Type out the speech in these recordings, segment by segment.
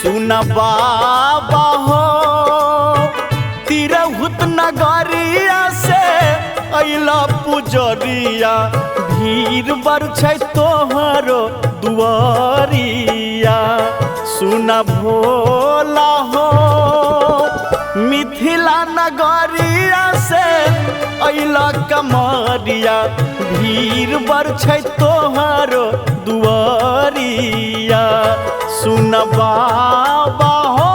सुन बाबा हो तिरहुत नगरिया से अइला पुजरिया, भीड़ बड़ छै तोहरो दुआरिया। सुन भोला हो मिथिला नगरिया से अइला कमरिया, भीड़ बड़ छै तोहरो दुआरिया। सुन बाबा हो।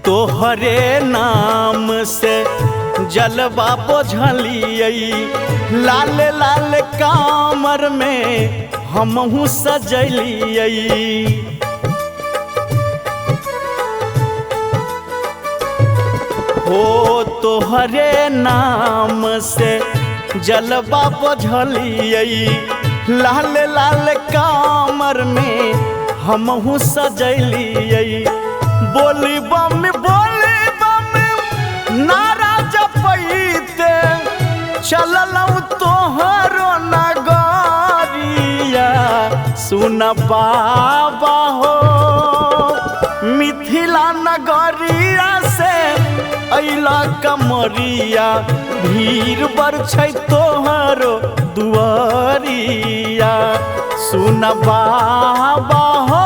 तोहरे नाम से जलवा बोझलियै, लाल लाल कामर में हमहू सजलियै। हो तोहरे नाम से जलवा बोझलियै, लाल लाल कामर में हमहू सजलियै। बोली बम नारा जपैते चललहुँ तोहरो नगरिया। सुन बाबा हो मिथिला नगरिया से अइला कमरिया, भीड़ बड़ छै तोहरो दुआरिया। सुन बाबा हो।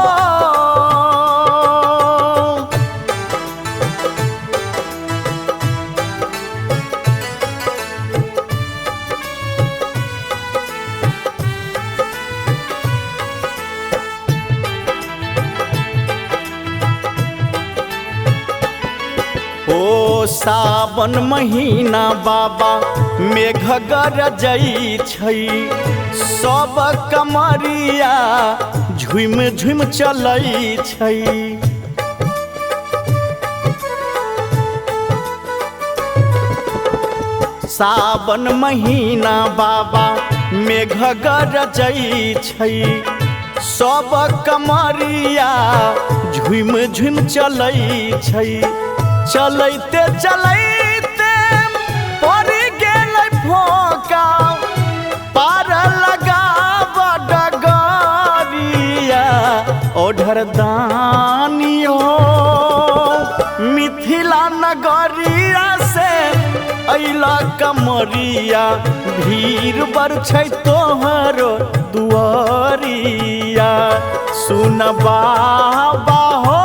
ओ सावन महीना बाबा मेघ गरजै छै, सब कमरिया झुम झुम चलै छै। सावन महीना बाबा मेघ गरजै छै, सब कमरिया झुम झुम चलै छै। चलैते चलैते पड़ गेलै फोका, पार लगाब डगरिया। ओढ़र दानी हो मिथिला नगरिया से अइला कमरिया, भीड़ बड़ छै तोहरो दुआरिया। सुन बाबा हो।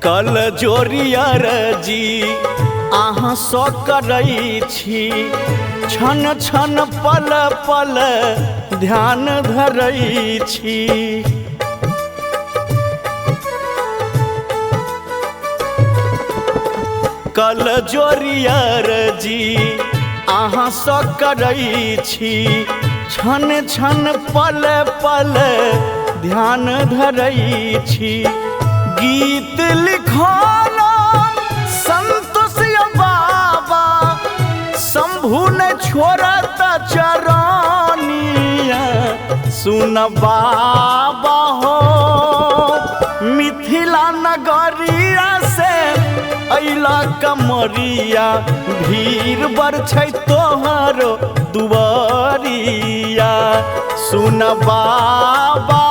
कल जोरियर जी अहाँ सँ करै छी, क्षण क्षण पल पल ध्यान धरै छी। कल जोरियर जी अहाँ सँ करै छी, क्षण क्षण पल पल ध्यान धरै छी। गीत लिखल संतोष बाबा, शंभु ने छोड़त चरनिया। सुन बाबा हो मिथिला नगरिया से अइला कमरिया, भीड़ बड़ छै तोहरो दुआरिया। सुन बाबा।